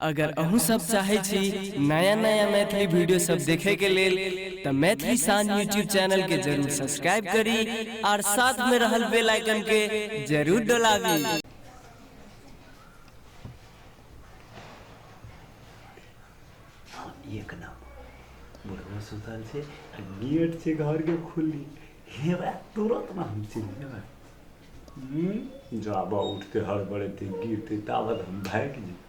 अगर अहूँ सब चाहै छी नया नया मैथिली वीडियो सब देखे के लेल तऽ मैथिली शान यूट्यूब चैनल के जरूर सब्सक्राइब करी और साथ में रहल बेल आइकन के जरूर डोलाबी। हाँ, एक नंबर बुढ़वा सुतल छै आ गेट छै घर के खुली हेबा तुरंत ना हम चलि जेबै। जाबा उठते हड़बड़ेते गिरते ताबत हम भागि जेबै।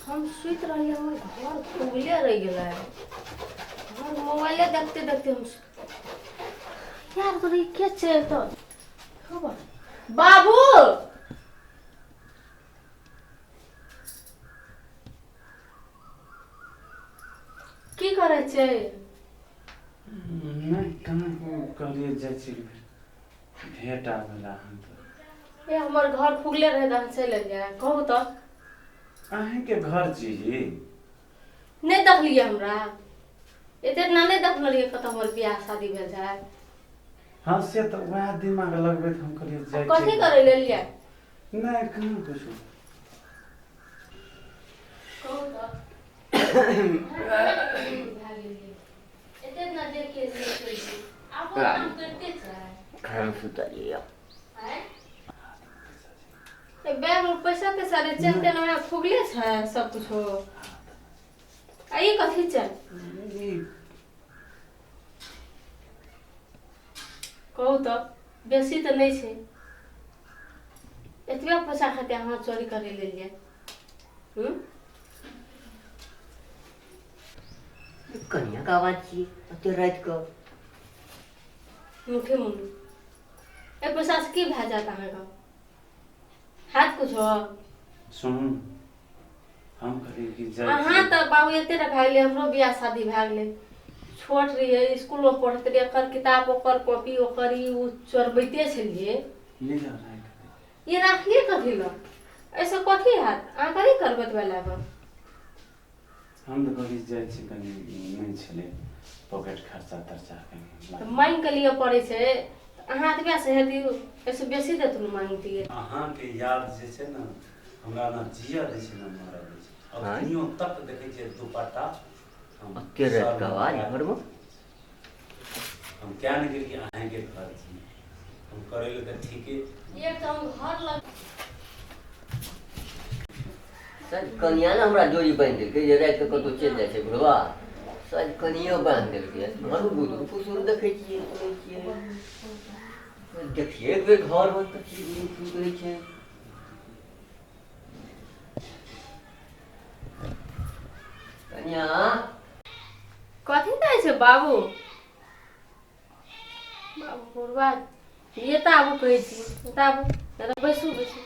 हम सुति रहलियै, हमर घर खुगले रहि गेलै। हमर मोबाइले देखते देखते हम यार तोरे के छै तऽ बाबू की करै छै? नहि, कहाँ कहलियै, जाइ छी भेंट आबेला अहाँ तऽ। ए, हमर घर खुगले रहे तऽ अहाँ चलि एलियै, कहू तऽ। अहींके घर छी? नहि देखलियै हमरा एते ना नहि देखने रहियै कतऽ हमर बियाह शादी भेल छै। हाँ, से तऽ वएह दिमाग लगबैत हम कहलियै जाइ छी। कथी करै लए एलियै? नहि, कहाँ कुछो। कहू तऽ भए गेलियै एते ना देख के एलियै, चलि गेलियै। आबो काम करिते छै। घर सुतलियै। आँय? ए, बैग में पैसा तैसा रे चलते ना, ओना फुगले छै सब कुछो। आ ई कथी छै? ई कहू तऽ, बेसी तऽ नहि छै। एतबे पैसा खातिर अहाँ चोरी करै लेलियै? हूँ। कनियाके आवाज छियै एते राति कऽ? मुठे मुन्नू, एहि पैसासँ की भए जायत अहाँके? हैत कुछो? सुनू, हम कहलियै कि जाइ अहाँ छी। तऽ बाबू एते टा भए गेलै, हमरो बियाह शादी भए गेलै। छोट रहियै, इसकुलमे पढ़ैत रहियै, एकर किताब, ओकर कॉपी, ओकर ई ओ चोरबैते छलियै। ले जाउ, राखि दे। ई राखिए कथी लए? एहिसँ कथी हैत? अहाँ कथी करबै एतबा लए कऽ? हम तऽ कहलियै जाइ छी, कनि नहि छलै पॉकेट खर्चा तर्चा कनि। तऽ माँगि कऽ लिअ पड़ै छै। अहाँ एतबेसँ हेतै? एहिसँ बेसी देतू ने, माँगतियै। अहाँके याद जे छै ने, हमरा ने जियऽ दै छै ने मरऽ दै छै। अखनियो तक देखै छियै दुपट्टा हम एते राति कऽ सरमे आवाज लगा घरमे? हम क्या नहि गेलियै अहाँके घर छी हम करै लए तऽ ठीके। एक तऽ हम घर लग शायद कनिया ने हमरा जोड़ी बान्हि देलकै जे राति कऽ कतहु चलि जाइ छै बुढ़वा। शायद कनियो बान्हि देलकै। घरमे गुदुर फुसुर देखै छियै, सुनै छियै। देखियै एक बेर घरमे कथी गुदुर फुसुर रहै छै। कनिया। कथी कहै छै बाबू? बाबू, बुढ़वा ये तऽ आबू कहै छी, तऽ आबू, तऽ बैसू बैसू।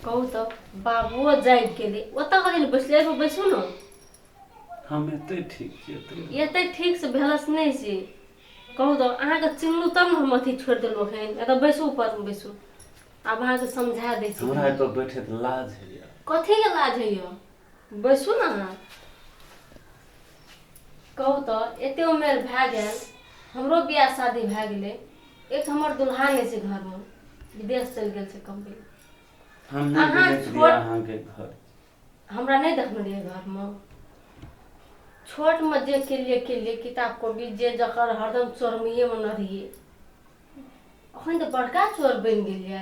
कहू तऽ, बाबुओ जागि गेलै। ओतऽ कथी लए बैसले? एहिपर बैसू ने। हम एतै ठीक छी, एतै। एतै ठीक से भेलस नहि छै। कहू तऽ, अहाँके चिन्हलहुँ तब ने हम अथी छोड़ि देलहुँ। एखन एतऽ बैसू, ऊपरमे बैसू। आब अहाँके समझा दै छी। हमरा एतऽ बैठे तऽ लाज होइए। कथीके लाज होइए? बैसू ने अहाँ। कहू तऽ, एते उमेर भए गेल, हमरो बियाह शादी भए गेलै। एक हमर दुल्हा नहि छै घरमे, विदेश चलि गेल छै कम्पनी। हम नहि अहाँ बुझैत रहियै अहाँके घर। हमरा नहि देखने रहियै घरमे? छोटमे जे केलियै केलियै, किताब कॉपी जे जकर हरदम चोरमैएमे न रहियै। अखन तऽ बड़का चोर बनि गेलियै,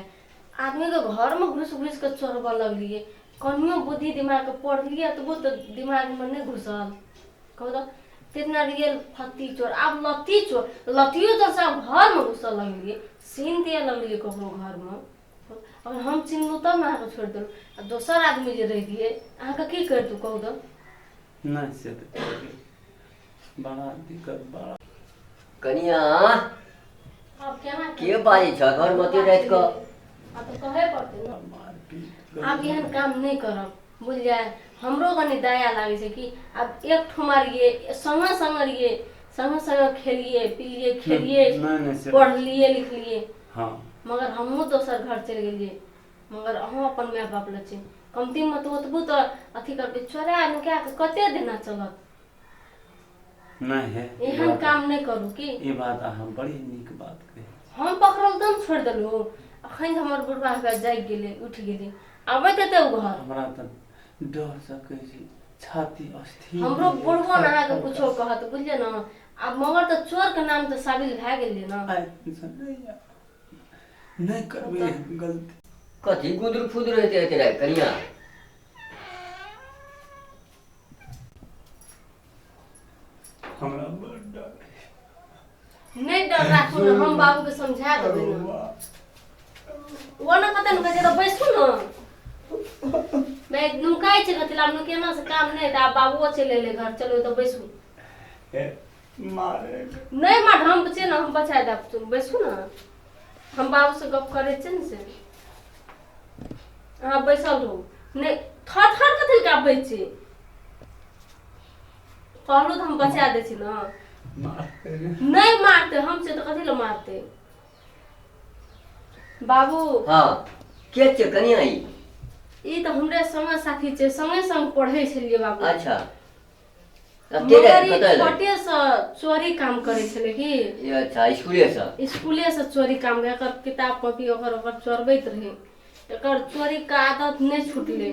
आदमीके घरमे घुसि घुसि कऽ चोरबऽ लगलियै। कनियो बुद्धि दिमागके पढ़लियै एतबो तऽ दिमागमे नहि घुसल? कहू तऽ, तितना रियल फत्ती चोर, आब लत्ती चोर, लत्तियो चोर से आब घरमे घुसऽ लगलियै, सीन दिअ लगलियै ककरो घरमे। अगर हम चिन्हलहुँ तब ने अहाँके छोड़ि देलहुँ, आ दोसर आदमी जे रहितियै अहाँके की करितहुँ कहू तऽ? नहि से तऽ ठीक, बड़ा दिक्कत बड़ा। कनिया आब केना के बाजै छ घर मे ओते राति कऽ? आब तऽ कहै पड़तै ने। मारपीट आब एहन काम नहि करब, बुझलियै? हमरो कनि दया लागै छै कि आब एक ठुमा रहियै, सङ्गे सङ्गे रहियै, सङ्गे सङ्गे खेलियै पिलियै, खेलियै, नहि नहि से पढ़लियै लिखलियै। हँ, मगर हमहूँ दोसर घर चलि गेलियै, मगर अहूँ अपन माय बाप लग छी, कमतीमे तऽ ओतबो तऽ अथी करबै। चोरा नुका कऽ कते दिना चलत? नहि हे, ई एहन बात काम नहि करू की। ई बात अहाँ बड़ी नीक बात कहै छी। हम पकड़ल तब ने छोड़ि देलहुँ। अखन हमर बुढ़बा के जागि गेलै, उठि गेलै, आबैत हेतै ओ घर। हमरा तऽ डरसँ कहै छी छाती अस्थिर हमरो भए बुढ़बो ने गेल। अहाँके कुछो कहत, बुझलियै ने? आब मगर तऽ चोरके नाम तऽ साबिल भए गेलै ने। आइ दिनसँ नहि आयब, नहि करबै एहन गलती। कथी गुदुर फुदुर होइत रहै राति कनिया? हमरा बड़ डर। नहि डर राखू ने, हम बाबूके समझा देबै ने। ओ ने कतऽ ने कहै छै तऽ बैसू ने। भाय नुकाइ छै कथी लए? आब नुकेना से काम नहि हेतै। आब बाबुओ चलि एलै घर, चलू तऽ बैसू। हे, मारे नहि मार, हम छै ने, हम बचा देब, बैसू ने। हम बाबूसँ गप करै छियै ने, से अहाँ बैसल रहू। नहि थर थर कथी लए काँपै छी? कहलहुँ तऽ हम बचा दै छी ने। मारतै ने? नहि मारतै, हम छै तऽ कथी लए मारतै बाबू? हँ, के छै कनिया ई? ई तऽ हमरे संगे साथी छै, संगे संग पढ़ै छलियै बाबू। अच्छा, तऽ के मगर राति ई कतऽ एलै? छोटेसँ चोरी काम करै छलै की। ई अच्छा, स्कूलेसँ? स्कूलेसँ चोरी काम करे, एकर किताब कॉपी ओकर ओकर चोरबैत रहै। एकर चोरीके आदत नहि छुटलै।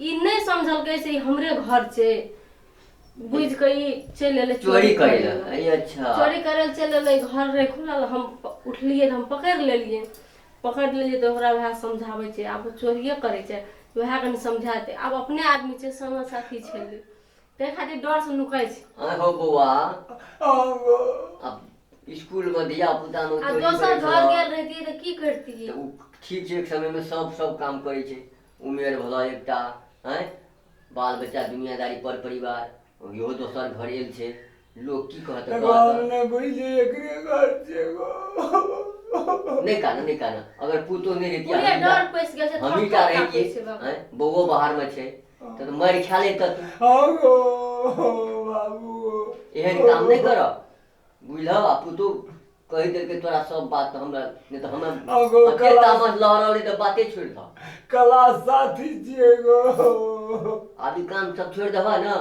ई नहि समझलकै से ई हमरे घर छै, बुझि कऽ ई चलि एलै चोरी करै लए। लए। ई अच्छा, चोरी करै लए चलि एलै, घर रहै खुलल, हम उठलियै तऽ हम पकड़ि लेलियै। पकड़ि लेलियै तऽ ओकरा वएह समझाबै छै। आब ओ चोरिये करै छै, वएह कनि समझाते। आब अपने आदमी छै, संगे साथी छलै, ताहि खातिर डरसँ नुकाइ छै। आँय हो बौआ, आगो आब स्कूलमे धिया पुतामे आ चोरी दोसर करै घर छलऽ गेल रहितियै तऽ की करितियै? तऽ ओ ठीक छै, एक समयमे सब सब काम करै छै। उमेर भलऽ एकटा आँय, बाल बच्चा, दुनियादारी, पर परिवार, इहो दोसर घर एल छै, लोक की कहत? एगो हम नहि बुझलियै, एकरे घर छै एगो। नहि कान, नहि कान। अगर पुतोह नहि रहितियै, पूरे डर पैसि गेल छै, थर हमहीटा थर काँपै रहितियै छै बाबू। आँय, बौओ बाहरमे छै तऽ मारि खा लेतऽ तू। आगो बाबू, एहन काम नहि करब, बुझलह? आ पुतोह कहि देलकै तोरा सब बात तऽ हमरा नहि तऽ हमरा आगो एते कला तामस लहरल रहै तऽ बाते छोड़ि दह। कला साथी छियै गो। आब ई काम सब छोड़ि दहऽ ने?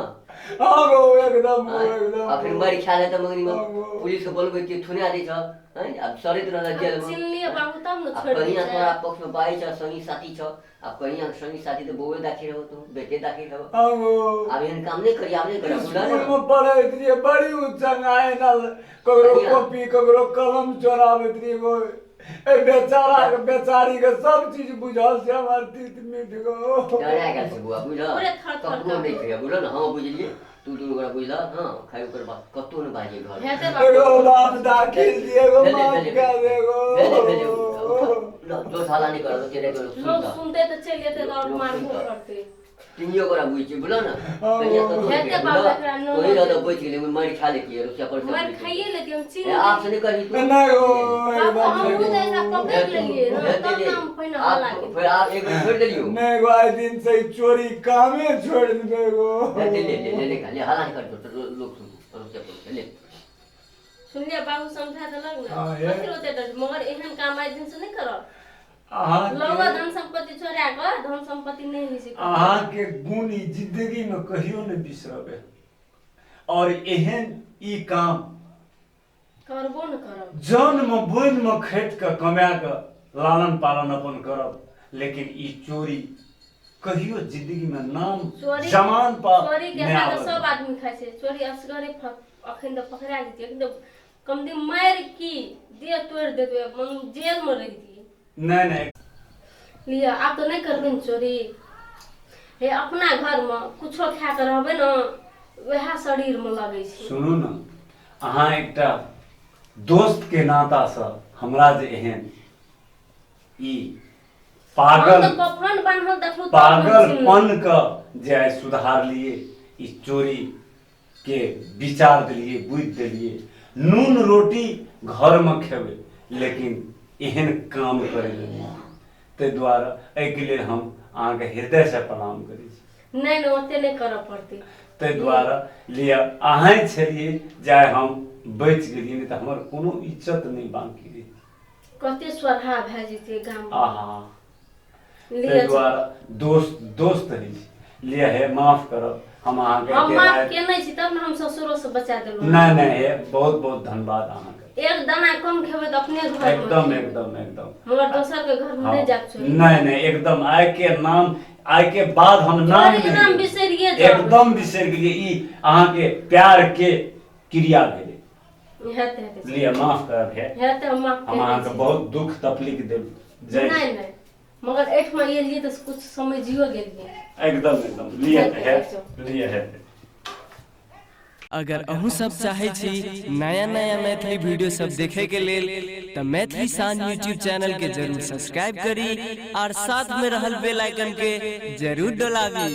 आगो एकदम गो, आँय? एकदम आ फिर गो। मारि खा लेतऽ मंगनीमे। आगो। पुलिसके बोलबै छियै, थुना दै छह। आँय, आब सड़ैत रहल आब जेलमे। चिन्हलियै बाबू तब ने आ छोड़ि दै कनिया छै। तोरा पक्षमे बाजै छह, संगी साथी छह। आब कनिया संगी साथी तऽ बौए दाखिल रहब, तू बेटे दाखिल रहब। आगो आब एहन काम नहि करी, आब नहि करब, बुझलह स्कूल ने? में पढ़ैत रहियै, बड़ी चंगाइ न, ककरो कनिया। कॉपी ककरो कलम चोराबैत रहियै गो। ए बेचारा के बेचारी के सब चीज बुझल छै हमर तीत मीठ गो। डरा गेल छै बौआ, बुझल? पूरे थर थर ककरो नहि काँपै। कहिया, बुझल ने? हम बुझलियै, तू दुनू गोरा बुझलह? हँ, खाली ओकर बात कतहु नहि बाजियै घर। हेतै एगो बाबू। बाप दाखिल दिए, एगो भेलै माफ भेलै कर एगो। भेलै भेलै, उठ, जोश हाला नहि करब, ओते राति लोक लोक सुनतह। सुनतै तऽ चलि जेतै तऽ आओर लोक मारबो सुनतह। करतै। तीनियो गोरा बुझै छियै, बुझलह ने? कनिया कतहु नहि हेतै कहिया, बाबू, बुझलह? एकरा नौ तोही नौ रहतऽ बचि गेलै, मारि खा लेतियै रुपया पर। मारि खाइए लेतियै, हम ए चिन्ह आब से गेलियै। नहि करही तू। नहि गो, बाबू एकदम हमहूँ नहि तऽ एकरा गो। पकड़ि लेलियै ने, हेतै तब ले। ने हम पहिने हल्ला आब केलियै। फेर आब एक बेर छोड़ि देलियौ। नहि गो, आइ दिन से ई चोरी कामे छोड़ि देबै गो। हेतै ले ले ले ले खा ले, हल्ला नहि कर, लोक सुनतौ रुपया पर ले। सुनलियै बाबू समझा देलक ने? हँ, हे। कथी ओते डर, मगर एहन काम आइ दिन से नहि करब। अहाँके लौआ धन सम्पत्ति चोरा कऽ धन सम्पत्ति नहि होइ छै। अहाँके गुण ई जिंदगीमे कहियो नहि बिसरबै, और एहन ई काम करबो ने करब। जनमे बोनिमे खटि कऽ कमा कऽ लालन पालन अपन करब, लेकिन ई चोरी कहियो जिंदगीमे नाम चोरी जमान पर चोरी के नहि हाथ आबऽ सब देब। आदमी खाइ छै। चोरी असगरे अखन तऽ पकड़ा जेतै, अखन तऽ कम दिन मारि की देह तोड़ि देतै, जेल मे रहितियै। नहि नहि। लिअ, आब तऽ नहि करबै ने चोरी। हे, अपना घरमे कुछो खा कऽ रहबै ने, वएह शरीरमे लगै छै। सुनू ने, अहाँ एकटा दोस्तके नातासँ हमरा जे एहन ई पागल हम तऽ कफन बान्हल देखलहुँ तब हम चिन्हलहुँ। पागलपन के जे आइ सुधारलिए, ई चोरी के विचार देलिए, बुझि देलिए, नून रोटी घरमे खेबै लेकिन एहन काम करै लए नहि। ताहि दुआरे एहिके लेल हम अहाँके हृदयसँ प्रणाम करै छी। नहि नहि, ओते नहि करऽ पड़तै। ताहि दुआरे लिअ, अहेँ छलिए जे आइ हम बचि गेलियै, नहि तऽ हमर कोनो इज्जत नहि बाँकी रहै। कते स्वरहा भए जेतै गाम। आहा, ताहि दुआरे दोस्त दोस्त होइ छै। लिअ हे, माफ करब हम अहाँके। हम माफ केने छी तब ने हम ससुरो से बचा देलहुँ। नहि नहि, हे बहुत बहुत धन्यवाद अहाँके। एक दाना कम खेबै तऽ अपने घर मे एकदम खेबै। एकदम एकदम। मगर दोसर के घर मे नहि जायब चोरी। नहि नहि, एकदम आइ के नाम, आइ के बाद हम नाम चोरी के नहि नाम बिसरिये जाउ। एकदम बिसरि गेलियै। ई अहाँके प्यार के क्रिया भेलै। हेतै हेतै। लिअ, माफ करब हे। हेतै, हम माफ हम केने अहाँके छी। बहुत दुख तकलीफ देब जय। नहि नहि, मगर एहिठमा एलियै तऽ कुछ समझियो गेलियै। एकदम एकदम, लिअ हे, लिअ हे। अगर अहूँ सब चाहै छी नया नया मैथिली वीडियो सब देखे के लेल तऽ मैथिली शान यूट्यूब चैनल के जरूर सब्सक्राइब करी और साथ में रहल बेल आइकन के जरूर डोलाबी।